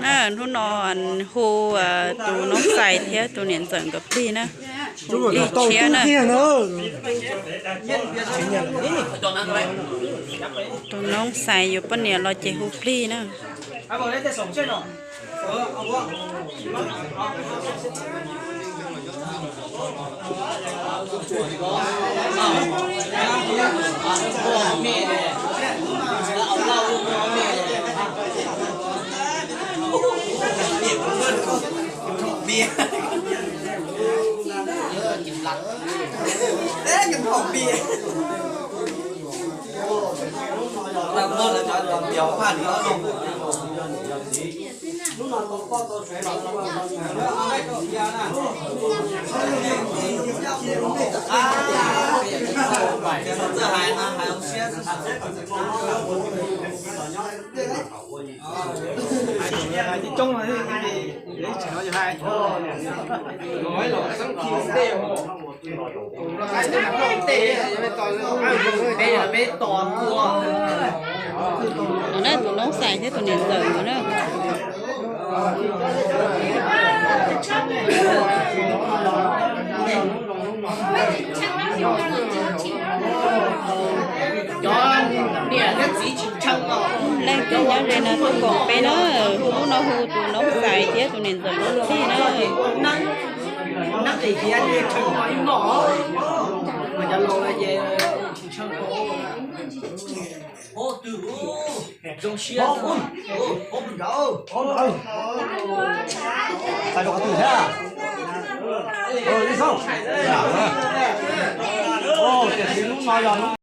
Na, hnub no hu tus noob Xais thiab tus niam ntxawm nkawd plig na, hu plig tshiab na. Tus noob Xais yuav poj niam los ces hu plig na. Tus noob Xais thiab tus niam ntxawm na. Leej twg nyob ze no tuaj koom peb na, hnub no hu tus noob Xais thiab tus niam ntxawm nkawd plig na. Tiam sis hnub no yog hnub